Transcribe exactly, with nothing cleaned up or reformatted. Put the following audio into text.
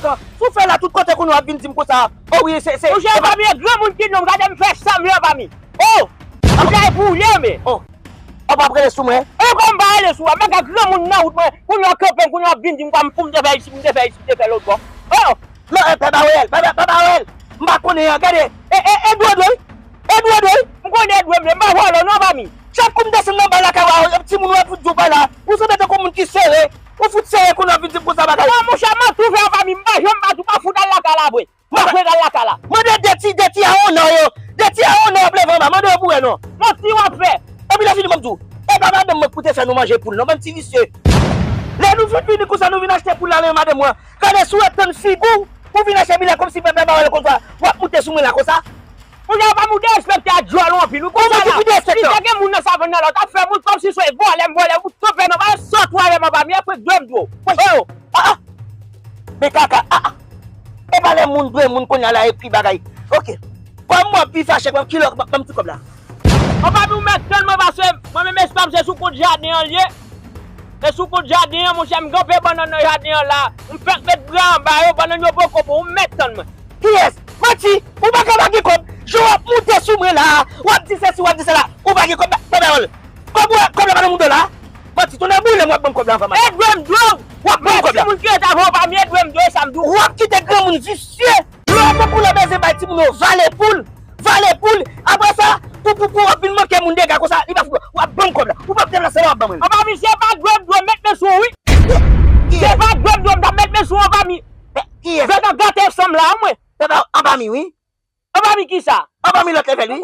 Sou fè la tout kote kounye w ap vin di m konsa. O wi, se, se. Monchè, anba mi, e granmoun ki nonm, gade m fè sa m ye anba mi. O! Monchè, e pou ou ye, men. O! Ou p ap rele sou mwen? E kòman m pa rele sou ou? M pa ka granmoun nan wout mwen. Kounye w ap kanpe m, kounye w ap vin di m kwa m, pou m te fè isi, m te fè isi, m te fè lòt bò. O! Non, e, Pè Bawèl, Pè, Pè, Pè Bawèl, m pa konnen an, gade. E, e, e dwe, dwe. E dwe, dwe. M konnen e dwe, m, m pa vòlò, non, anba mi. Chak kou m desann nan ba lakay ou a, timoun ou ap fout di w pa la. Ou sanble tankou moun ki sere. Ou fout sere kounye w ap vin di m konsa bagay. Non, monchè, m ap twouve anba mi, m pa janm bat ou, pa fout al lakay la vre. M ap fè al lakay la. Mande de ti, de ti a onè yo. De ti a onè yo ap leve anba. Mande yo pou wè non. Manti w ap fè. Epi lè fini, ban m di w. E pa madanm mwen k pou te fè nou manje poul non, bann ti visye. Lè nou fin vini konsa, nou vin achte poul la nan men madanm mwen. Gade si w ap tann figi w, ou vin achte poul la kòmsi pèp la pa wè l konsa. W ap moute sou mwen la konsa. Monchè, pa moun derespekte a djòl ou anpil. Ou konn sa la. Si te gen moun nan savann nan la, w t ap fè moun kòmsi se vòlè m vòlè, ou t kanpe nan ba sòt ou avè m anba mi, e fwek dwe m dwe w. Oh! Ah, ah! Men kaka, ah, ah. E pa lè moun dwe moun kounye a la epi bagay. Ok. Kòm mwen pi fache, kòm kilò, ban m ti kòb la. Anba mi ou mèt tann mwen pase, mwen menm espam se sou kont jaden an l ye. E sou kont jaden an, monchè, m kanpe bannann nan jaden an la. M fèk met bra anba yo, bannann yo poko bon, ou mèt tann mwen. Kiyès? Manti! Ou pa ka pa gen kòb! Jan w ap moute sou mwen la, w ap di sesi, w ap di sela, ou pa gen kòb, pa pawòl. Kòb ou, kòb la pa nan mouda w la? Manti, tonnè boule m, w ap ban m kòb la anvan maten. E dwe m dwe w! W ap ban m kòb la. Timoun ki ret avè w pa m, e dwe m dwe w, sa m di w. W ap kite granmoun visye! Lè w ap pran poul an beze bay timoun yo, vale poul! Vale poul! Apre sa, pou, pou, pou w ap vin manke moun dega konsa, li pa fout w ap ban m kòb la. Ou p ap deplase la, w ap ban mwen l. Anba mi, se pa dwe m dwe w, met men sou ou, wi. Se pa dwe m dwe w, m t ap met men sou ou anba mi. Kiyès? Vè nan gate sanm la, mwen. Anba mi, wi. Anba mi kisa? Anba mi lòt level, wi.